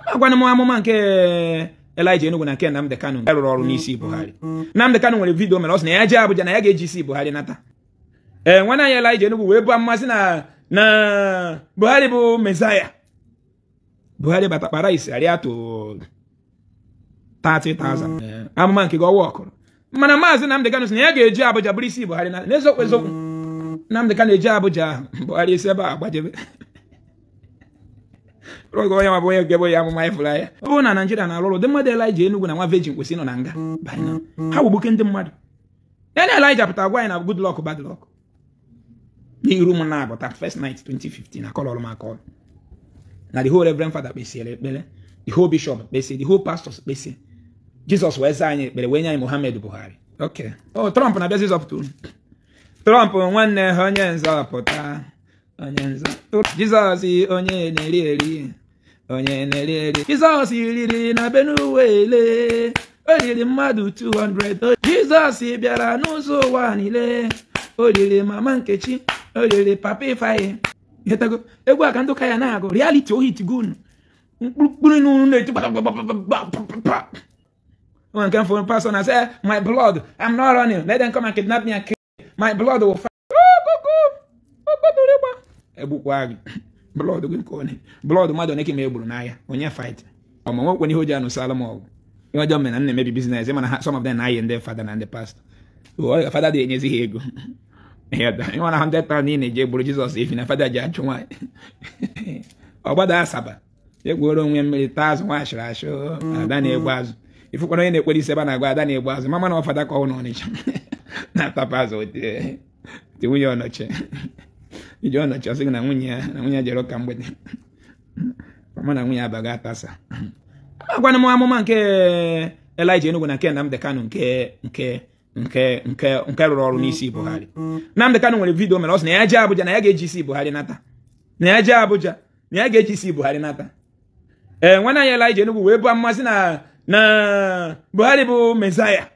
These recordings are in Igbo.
Agwana m amụma nke Elijah Enugu na nke Nnamdi Kanu rụrụ ọrụ n'isi Buhari. Nnamdi Kanu nwere vidio mere ọ sị na ya jee Abuja na ya ga-eji isi Buhari nata. Ee, nwanne anyị Elijah Enugu wee bụ mmasị na Buhari bụ Mezaya. Buhari batakpara isi arịa to 30,000. Amụma nke gị ọwa ọkụrụ. Mana maazị Nnamdi Kanu sị na ya ga-eji Abuja bụrụ isi Buhari na n'eziokwu eziokwu. Nnamdi Kanu eji Abuja ahụ Buhari esi ebe a gbajebe. Rogo onye ma bụ onye nke bụ ya amụma ịfụrụ anya. Ọ bụrụ na Naijiria na-arụ ọrụ, ndị mmadụ Elijah Enugu na nwa Virgin kwesịrị nọ na nga. Ha gbugbuke ndị mmadụ. Ya na Elijah pụtara gwa anyị na good luck bad luck. N'iru m na-abụta first night 2015 akọrọ m aka ọrụ. Na the whole Reverend Father kpesiere ekpere, the whole bishop kpesie, the whole pastors kpesie. Jizọs wee zaa anyị ekpere wee nye anyị Muhammadu Buhari. Okay. Oh, Trump na-abịazi ịzọpụta unu. Trump nwanne ha onye nzọpụta. Onye nzọpụta. Jizọs onye na-eri eri. Onye na-eri eri. Jizọs riri na Benue ele. O riri mmadụ 200. Jizọs bịara n'ụzọ ụwa niile. O riri mama Nkechi. O riri papa Ifeanyi. Egwu a ka ndị ụka ya na-agụ. Reality o hit gun. Mkpụrụ n'unu na-eti gbagbagbagbagbagba. One came from a person and said, my blood, I'm not running. Let them come and kidnap me and kill me. My blood will fight. Blood will go. Blood, mmadụ na-eke ma egburu n'ahịa. Onye fight. Ọma nwekwe ihe oji anụ salụ ọgụ. Ihe ọjọọ mere na nna emebi business. Mana some of them na-ayị ndị fada na ndị pastor. Fada dị enyezi ha ego. Ịnwa na 100,000 ị na-eji egburu Jizọs efi na fada ji achụ nwaanyị. Ọ gbada Asaba. Egwuoro onwe mmiri taa azụ nwa ashịrị ashụ. Ada na-egbu azụ. Ifukwara onye na-ekpere isi ebe a na-agwa ada na-egbu azụ. Mama na ọfada ka ọ n'Ọnịcha na-atapụ azụ te nwunye ọnọchi. Iji ọnọchi ọ sị gị na nwunye ya jere ụka mgbede. Mama na nwunye abaga atasa. Agwana m amụma nke Elijah Enugu na nke Nnamdi Kanu nke rụrụ ọrụ n'isi Buhari. Nnamdi Kanu nwere vidio mere ọ sị na ya jee Abuja na ya ga-eji isi Buhari nata. Na ya jee Abuja na ya ga-eji isi Buhari nata. Ee, nwanne anyị Elijah Enugu wee bụ mmasị na Buhari bụ Mezaya.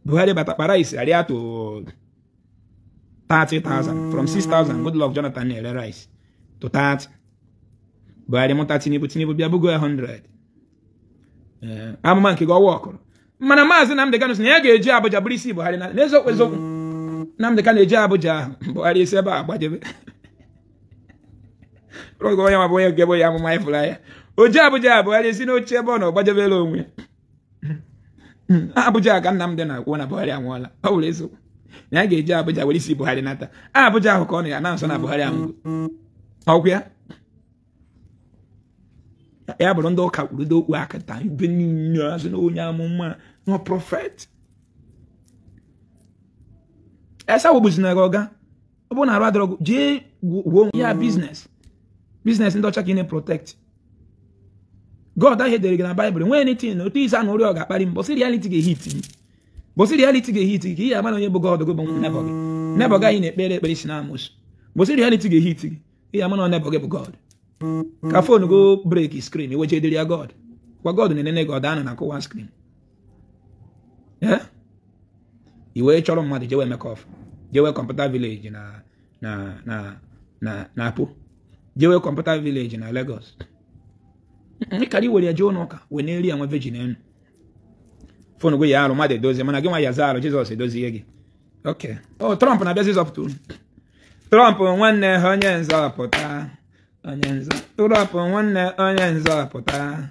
Buhari batakpara isi arịa to 30,000 from 6,000. Good luck Jonathan na-ere rice to 30. Buhari mụta Tinubu, Tinubu bịa bugo 100. Amụma nke gị ọwa ọkụrụ. Mana maazị Nnamdi Kanu sị na ya ga-eji Abuja bụrụ isi Buhari na n'eziokwu eziokwu. Nnamdi Kanu eji Abuja ahụ Buhari esi ebe a gbajebe. Rogo onye ma bụ onye nke bụ ya amụma ịfụrụ anya. Oji Abuja Buhari esi n'oche ebe ọ nọ gbajebere onwe. Abuja ka Nnamdi na-akwụ na Buhari anwụọla. Ọ bụrụ eziokwu. Na ya ga-eji Abuja were isi Buhari nata. Abuja ahụ ka ọ nọ ya na nso na Buhari anwụgo. Ọkwụ ya? Ya bụrụ ndị ụka kwuru okwu aka taa ibe niile azụ na onye amụma nwa prọfet. Esa wụbụzinara ọga. Ọ bụrụ na arụ adọrọ jee gwuo ya biznes. Biznes ndị ọcha ka ị na-protect. God ahụ edere gị na Baịbụl nwee anything otu isi anụ ọ ga-akparị m bọsị reality ga-ehit gị. Bọsị reality ga-ehit gị ka ihe ama na onye bụ God gị bụ nebọ gị. Nebọ gị anyị na-ekpere ekpere si na amụsụ. Bọsị reality ga-ehit gị ihe ama na nebọ gị bụ God. Ka phone go break screen iweje edere ya God. Kwa God na-enene gị ọ daa na akụwa screen. I wee chọrọ mmadụ jewe make off. Jewe Computer Village na Apo. Jewe Computer Village na Lagos. Ịkara iwere ya jee ụlọ ụka wee na-eri ya nwa virgin enu. Fonu gị ya arụ mmadụ edozie mana gị nwa ya zaa arụ Jizọs edozie gị. Okay. Oh, Trump na-abịazi ịzọpụta unu. Trump nwanne ha onye nzọpụta. Onye nzọpụta. Trump nwanne onye nzọpụta.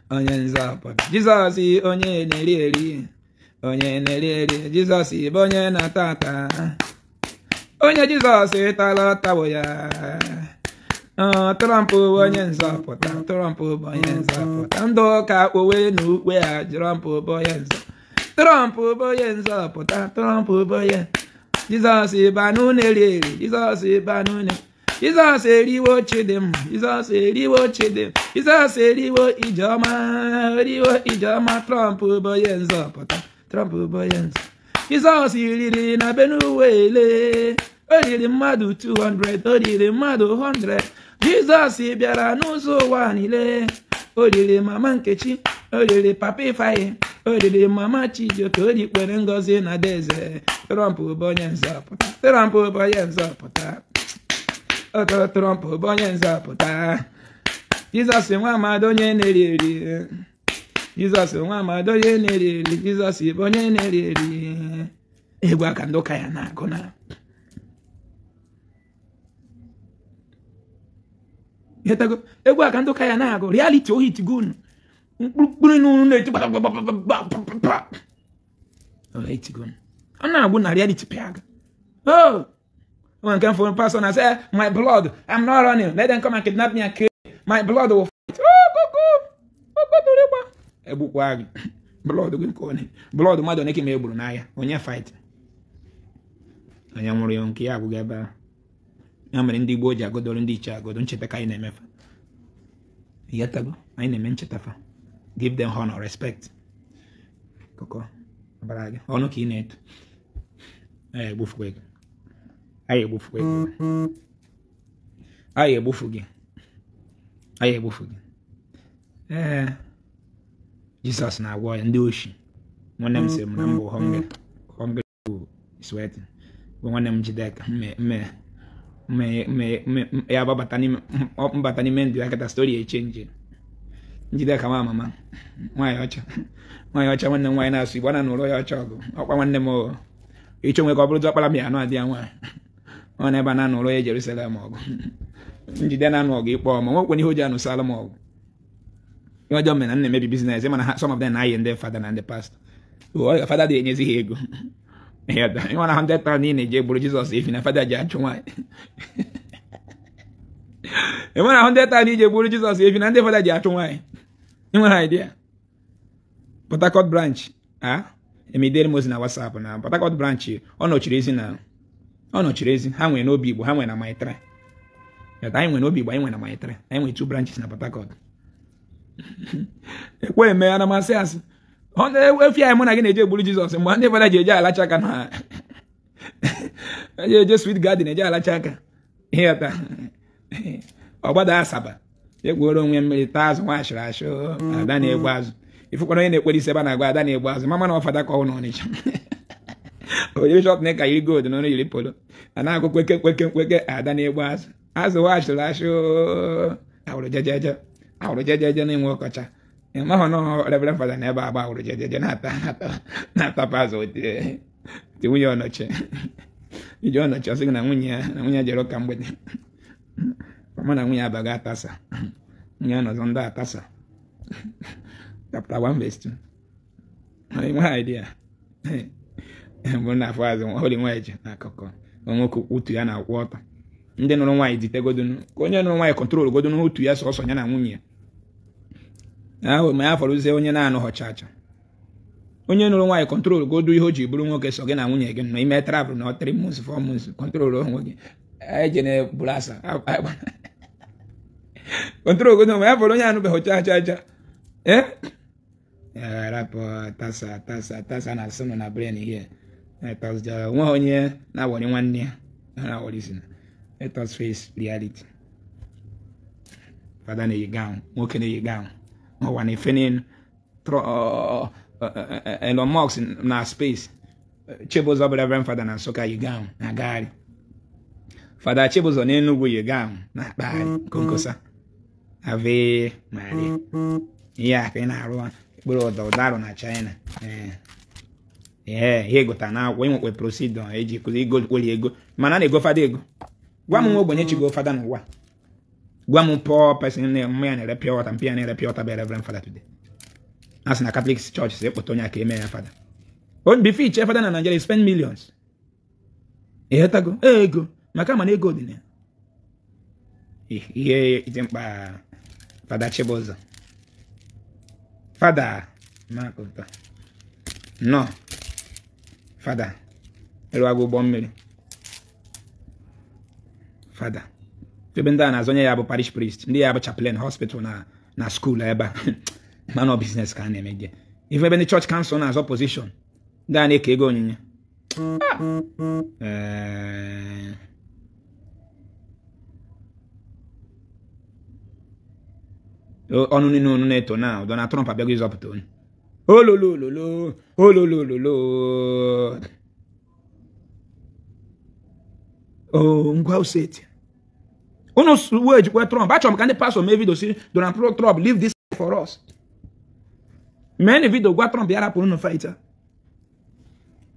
Onye nzọpụta. Jizọs onye na-eri eri. Onye na-eri eri. Jizọs bụ onye na-ata ata. Onye Jizọs tara ọtawo ya. Trump bụ onye nzọpụta. Trump bụ onye nzọpụta. Ndị ụka owe na ukwe ha. Trump bụ onye nzọpụta. Trump bụ onye nzọpụta. Trump bụ onye Jizọs bụ anụ na-eri eri. Jizọs bụ anụ na Jizọs eriwo Chidimma. Jizọs eriwo Chidimma. Jizọs eriwo Ijeọma. Eriwo Ijeọma. Trump bụ onye nzọpụta. Trump bụ onye nzọpụta. Jizọs riri na Benue ele. O riri mmadụ 200. O riri mmadụ 100. Jizọs bịara n'ụzọ ụwa niile. O riri mama Nkechi. O riri papa Ifeanyi. O riri mama Chijioke. O rikwere Ngozi na Adaeze. Trump bụ onye nzọpụta. Trump bụ onye nzọpụta. Trump bụ onye nzọpụta. Jizọs nwa amado onye na-eri eri. Jizọs nwa amado onye na-eri eri. Jizọs bụ onye na-eri eri. Egwu aka ndị ụka ya na-agụ na. Egwu aka ndị ụka ya na-agụ. Reality ohit gun. Mkpụrụ n'unu na-eti gbagbagbagbagbagba. Ohit gun. Ọ na-agụ na reality pịaga. Oh! One came from a person and said, my blood, I'm not running. Let them come and kidnap me and kill me. My blood will fight. Oh, go, go. Oh, go, go, blood, go, blood, mmadụ na-eke ma egburu n'ahịa. Onye fight. Onye nwụrụ ya nke ya agwụghị ebe ahụ. Ya mere ndị Igbo ji agodoro ndị iche agodo ncheta ka anyị na-emefa. Yetago, anyị na-eme ncheta fa. Give them honor, respect. Koko, ọbara gị. Ọnụ ka ị na-eto. Egbufukwa ego. Anyị egbufu gị. Anyị egbufu gị. Anyị egbufu gị. Ee, Jizọs na-agwọ ya ndị oshi. Nwanne m sị m na mbụ hungry. Hungry sweating. Bụ nwanne m Jideka mme ya gbabata n'ime mbata n'ime ndụ ya kata story echenji. Njideka nwa mama. Nwaanyị ọcha. Nwaanyị ọcha nwanne m nwaanyị na-asụ Igbo na n'ụlọ ya ọcha ọgụ. Ọkwa nwanne m o. Ịchọ nwe ka ọ bụrụ ọkpara m ya anụ adị ya nwaanyị. Ọ na-ebe a na-anụ ụlọ ya Jerusalem ọgụ. Njide na-anụ ọgụ ikpe ọma nwekwe ihe o ji anụsala m ọgụ. Ihe ọjọọ mere na m na-emebi business mana ha some of them na-ayị ndị fada na ndị pastor. O fada dị enyezi ha ego. Ịnwa na 100,000 ị na-eji egburu Jizọs efi na fada ji achụ nwaanyị. Ịnwa na 100,000 iji egburu Jizọs efi na ndị fada ji achụ nwaanyị. Ị nwere idea? Port Harcourt branch a emidere m ozi na WhatsApp na Port Harcourt branch ọ nọchiri ezi na ọ nọchiri ezi ha nwere n'obi Igbo ha nwere na Maitre. Anyị nwere n'obi Igbo anyị nwere na Maitre. Anyị nwere 2 branches na Port Harcourt. Ekwe eme ana m asị asị. Efi anyị mụ na gị na-eje egburu Jizọs mgbe ndị fada ji eje alacha aka na eje eje sweet garden eje alacha aka. Ihe taa ọgbada Asaba egwuoro onwe mmiri taa azụ nwa ashịrị ashị ada na-egbu azụ. Ifụkwana onye na-ekpere isi ebe a na-agwa ada na-egbu azụ mama na ọfada ka ọ n'Ọnịcha. Oyiri shọt na ka yiri gold n'ọnụ yiri polo. A na-agụ kweke kweke kweke ada na-egbu azụ. Azụ nwa ashịrị ashị awụrụ jejeje awụrụ jejeje na-enwe ọkọcha. Ịmahụ na Reverend Fada na ebe agba awụrụ jejeje na-atapụ azụ ti nwunye ọnọchi. Iji ọnọchi ọ sị gị na nwunye ya na nwunye jere ụka mgbede. Mama na nwunye abaghị atasa. Nwunye nọzọ ndị atasa. Chapter 1 verse 2. Enweghị idea. Mbụ na afọ azụ holy nwaanyị na akụkọ. Nwoke utu ya na-akwụ ọtọ. Ndị nụrụ nwaanyị ditegodunu ka onye nụrụ nwaanyị kọntrol godunu utu ya sọsọ ya na nwunye ya. Ahụ ma ya fọrọzie onye na-anụghọ chacha. Onye nụrụ nwaanyị kọntrol godu ihe o ji bụrụ nwoke sọ gị na nwunye gị nọ ime travel na 3 months 4 months kọntrol onwe gị. Eje na buru asa. Kọntrol godu ma ya fọrọ onye anụbeghị chacha cha. Eh? Rapụ tasa tasa tasa na asụ na brain here. Nwa onye na-awọrị nwanne ya na-awọrị isi na. Let us face reality. Fada na-eyi gown, nwoke na-eyi gown. Ụwa na-efe n'elu. Elon Musk na space. Chibuzor bụ Reverend Fada na Nsụka yi gown na-agagharị. Fada Chibuzor n'Enugwu yi gown na-akpagharị konkosa. Ave Maria. Ihe a ka ị na-arụ mkpụrụ ụda ụdarụ na China. Ee, ihe gụta na akwụkwọ inwekwe prosidọ eji kụzi ego kweli ego mana a na-ego fada ego. Gwa m nwa ogbenye chigo fada n'ụwa. Gwa m poor person na mma ya na-ere pure water mpi ya na-ere pure water bụ Reverend Fada today. A sị na Catholic Church si ekpọta onye aka eme ya fada. Before iche fada na Nigeria you spend millions. Ịghọtago? Ego maka mana ego dị na ya. Ihe iti mkpa Fada Chibuzor. Fada Makụta. No. Fada. Ịrụwago ụgbọ mmiri. Fada. Ebe ndị a na-azụ onye ya bụ parish priest, ndị ya bụ chaplain hospital na school ebe a. Man of business ka a na-eme gị. Ife ebe ndị church council na-azọ position, ndị a na-eke ego onyinye. Ọnụ niile unu na-eto na Donald Trump abịago ịzọpụta unu. Ololololo, ololololo. Oh, ngwa useti. Unu wee jikwa Trump. Achọrọ m ka ndị pastọ mee video si Donald Trump leave this for us. Mee video gwa Trump ya rapụrụ unu fighter.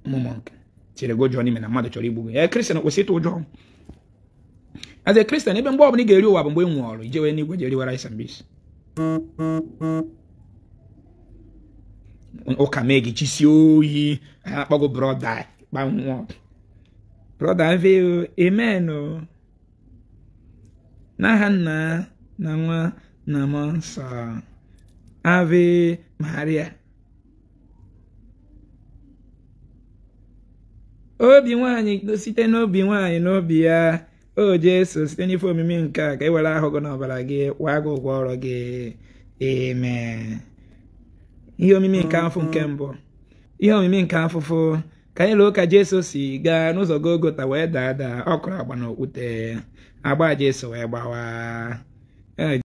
Ụmụ nke tinyere gị ụjọ n'ime na mmadụ chọrọ igbu gị. Ee, Kristian kwesị ịtụ ụjọ. As a Christian, ebe mgbe ọbụla ị ga-eri ụwa bụ mgbe ị nwụọrụ ijewe n'igwe jeri rice and beans. Ụka mee gị chisie oyi akpọgo brọda gbanwụọ brọda mve amen o n'aha nna na nwa na mmụọ nsọ Ave Maria. Obi nwaanyị site n'obi nwaanyị n'obi ya o Jesu site n'ife omimi nke a ka e were ahụ gị n'ọbara gị kwaa gị ụgwọ ọrụ gị amen. Ihe omimi nke afọ nke mbụ, ihe omimi nke afụfụ, ka anyị lụọ ka Jesu si gaa n'ụzọ Golgota wee daa daa, ọ kụrụ agba n'okwute, agba Jesu wee gbawa.